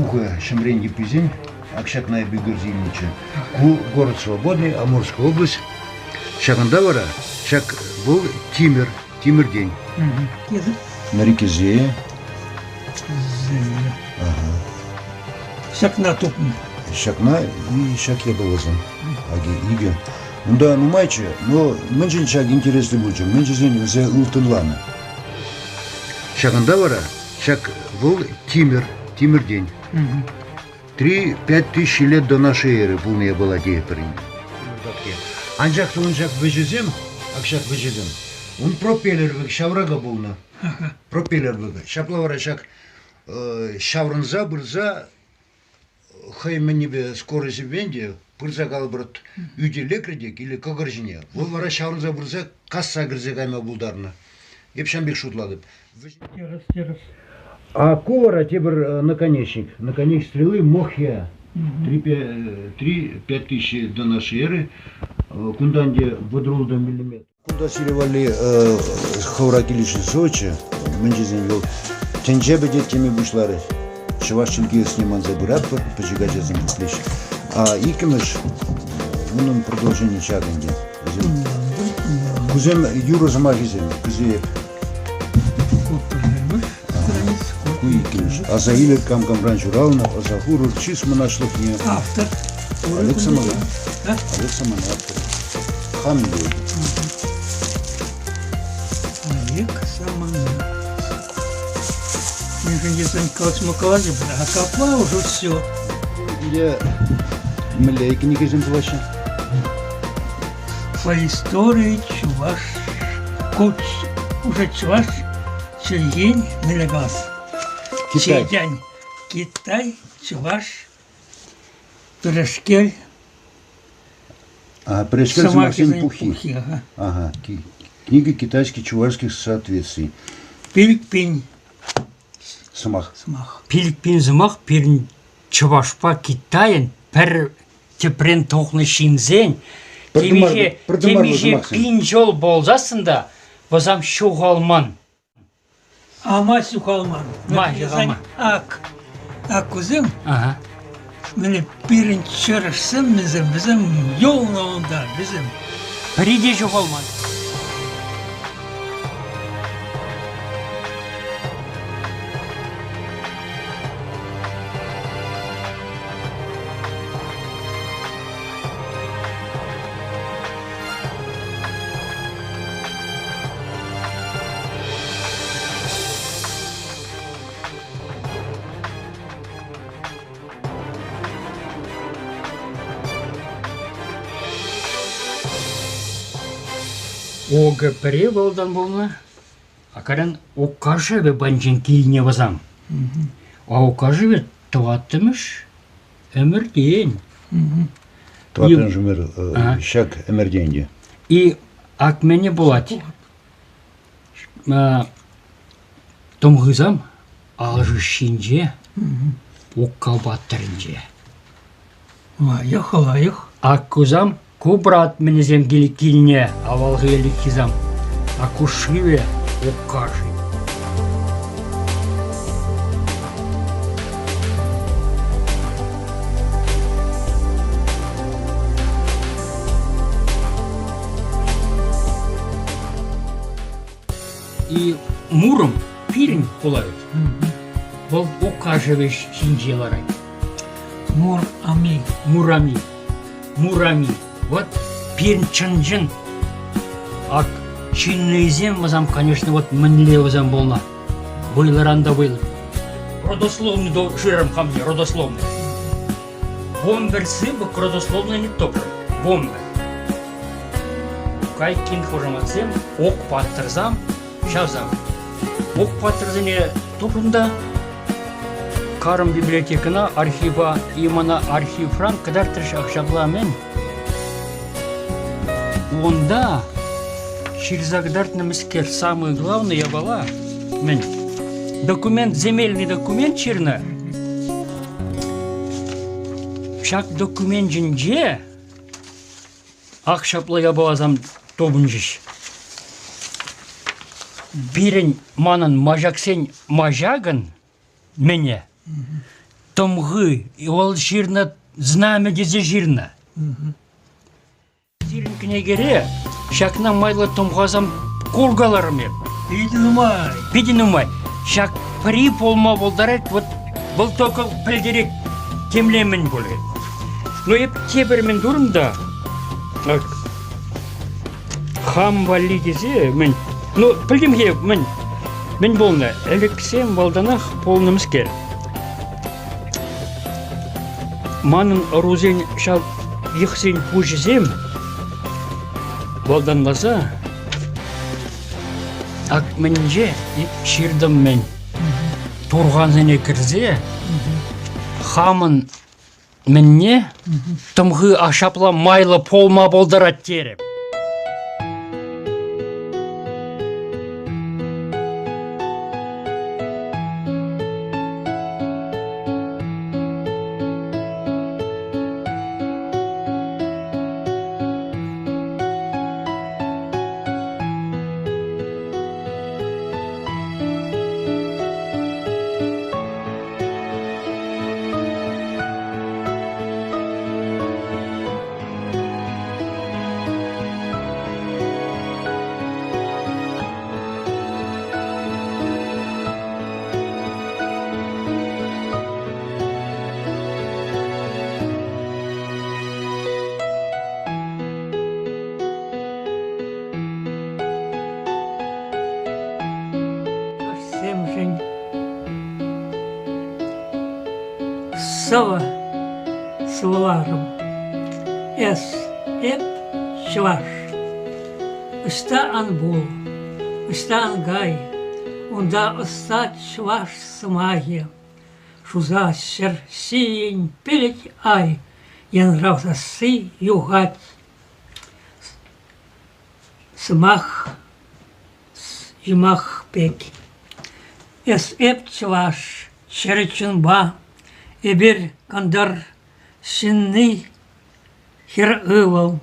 Ухӑ ҫӗмрен йӗпписен ак ҫакна эпӗ ӳкерсе илнӗччӗ. Ку город свободный, Амурская область. Ҫакӑнта вара ҫак вӑл тимӗр, тимӗртен. На реке Зея. Зея. Ага. Ҫакна тупнӑ. Ҫакна и ҫак япаласем. Аки икӗ. Унта нумайччӗ, но мӗншӗн ҫак интереслӗ пулчӗ? Мӗншӗн вӗсем ылтӑнланӑ? Ҫакӑнта вара ҫак вӑл тимӗр, тимӗртен. 3-5 тысячи лет до нашей эры пулнӑ япала тейӗпӗр. Анчах та ун ҫак вӗҫӗсем, ак ҫак вӗҫӗсем, ун пропеллер пек ҫаврака пулнӑ. Пропеллер пек. Ҫапла вара ҫак ҫаврӑнса пырса хӑй мӗннипе скоросӗпе ӗнтӗ пырса калӑпӑр ӳте лекрӗ те или кӑкӑр ҫине. Вӑл вара ҫаврӑнса пырса касса кӗрсе кайма пултарнӑ. Эп ҫавӑн пек шутлатӑп. Тӗрӗс, тӗрӗс. А ку вара тепӗр наконечник. Наконечник стрелы Мохия. 3-5 тысячи до нашей эры. Кунтан ӗнтӗ 36 миллиметр. Кунта сире валли хӑвӑра килӗшнӗ сочи, мӗн тесен вӑл тӗнче пӗтет теме пуҫларӗ. Чӑваш чӗлхи ӑсне манса пыратпӑр, пӗчӗк ачасем пуплеҫ. А иккӗмӗш, унӑн продолжени ҫак ӗнтӗ. Вӗсем, кусем юрӑ сӑмахӗсем, кусем Ку иккӗмӗш. Аса илӗр кам-камран ҫуралнӑ, ӑса хурӑр чыс мӑнаҫлӑхне. Автор. Олег Самана. Олег Самана автор. Хан будет. Олег Самана. Мӗншӗн тесен калаҫма калаҫӑпӑр, а капла уже все. Или мӗнле кӗнекесем пулаҫҫӗ? По истории чуваш, уже чӑваш чӗлхин мӗнле калас? Китай. Чечен, Китай, чӑваш, пӗрешкел. А, пӗрешкел сӑмахсен пуххи. Ага. Ага. Книга китайских чувашских соответствий. Пилпин. Сӑмах. Сӑмах. Пилпин сӑмах пирӗн чӑвашпа Китайӑн пӗр тӗпрен тухнӑ ҫынсен темиҫе, темиҫе пин ҫул пулсассӑн та вӗсем ҫухалман. Ама ҫухалман. Ма ҫухалман. Ак, аккусем, ага. мӗне пирӗн чӑрӑшсем вӗсем, вӗсем юлнӑ унта, вӗсем. Пӗри те ҫухалман. Окӑ пӗре вӑлтан пулнӑ, а кайран Ока шывӗ патӗнчен килнӗ вӗсем. А Ока шывӗ тӑваттӑмӗш ӗмӗртен. Тӑваттӑмӗш ӗмӗр ҫак ӗмӗртен те. И ак мӗне пулать. Тӑмхисем алшӑҫҫинче, Укка паттӑрӗнче. Лайӑх, лайӑх. Аккусам ку брат мӗнӗсем килне авалхи ӗлӗкхисем. А ку шывӗ Укка-ши. И Муром пирӗн хула вӗт. Вӑл Ока шывӗ ҫинче ларать. Мур-ами. Мурами. Мурами. Вот пирӗн чӑн-чӑн ак ҫыннисем вӗсем, конечно, вот мӗнле вӗсем пулнӑ. Вӑйлӑран та вӑйлӑ. Родословный шырам хамне, родословный. Бомбер сыпӑк родословный не топрӑм. Бомбер. Кайкин хушаматсем ок паттӑрсам, ҫавсам. Ок паттӑрсене тупрӑм та Карӑм библиотекӑна архива и мана архивран кӑтартрӗҫ ак ҫапла мӗн. Унта ҫырса кӑтартнӑ мӗскер самое главное япала мӗн документ земельный документ ҫырнӑ. Ҫак документӗнче ак ҫапла япаласем тупӑнчӗҫ. Пирӗн манӑн маҫаксен маҫакӑн мӗне? Тӑмхи вӑл ҫырнӑ знамя тесе ҫырнӑ. Сирӗн кӗнекере ҫакна майлӑ тӑмхасам куркаларӑм эп. Питӗ нумай. Питӗ нумай. Ҫак пӗри пулма пултарать, вот вӑл только пӗлтерет темле мӗн пулӗ. Ну эп тепӗр мӗн турӑм та, хам валли тесе мӗн, ну пӗлтӗм-хе мӗн, мӗн пулнӑ, ӗлӗксем малтанах пулнӑскер. Манӑн ӑрусен ҫав йӑхсен пуҫӗсем малтанласа ак мӗнче ҫыртӑм-мӗн. Турхансене кӗрсе хамӑн мӗнне тӑмхи ҫапла майлӑ пулма пултарать терӗм. Чӑвашсемшӗн сӑвӑ сӑвӑларӑм. Эс, эп чӑваш. Ӑҫта ан пул, ӑҫта ан кай, унта ӑста чӑваш сӑмахӗ. Шуса ҫӗр ҫийӗн пӗлӗт ай, янрав сасси юхать. Сӑмах юмах пек. Эс эп чӑваш, чӗрӗ чунпа, эпир кӑнтӑр ҫынни хӗр-ывӑл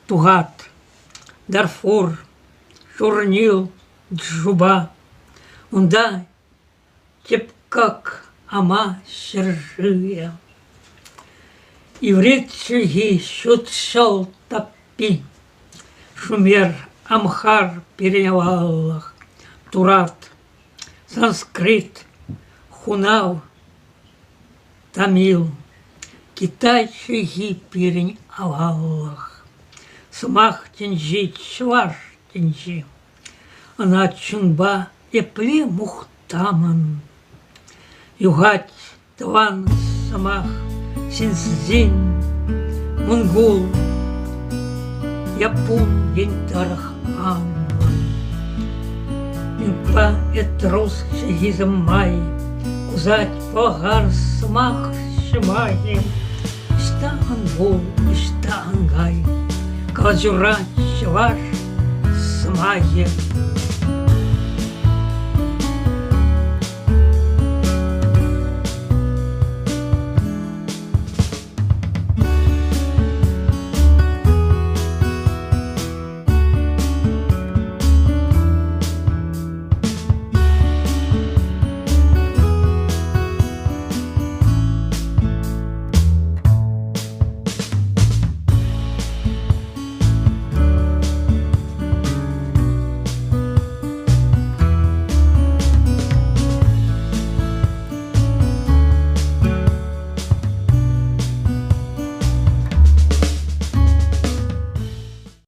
тухат. Дарфур, Шурнил, Джуба. Унта тӗп кӑк ама ҫӗршывӗ. Иврит чӗлхи ҫут ҫӑл таппи. Шумер, амхар пирӗн аваллӑх, турат, санскрит, хунав, тамил, китай чӗлхи пирӗн аваллӑх. Сӑмах тӗнчи чӑваш тӗнчи. Ӑна чунпа епле мухтамӑн. Юхать тӑван сӑмах ҫынсен Мӑнкул, яппун ен тӑрӑх анлӑн. Инпа этрус чӗлхисем май кусать пӑлхар сӑмах ҫӑмахӗ. Ӑҫта ан пул, ӑҫта ан кай, калаҫура чӑваш сӑмахӗ.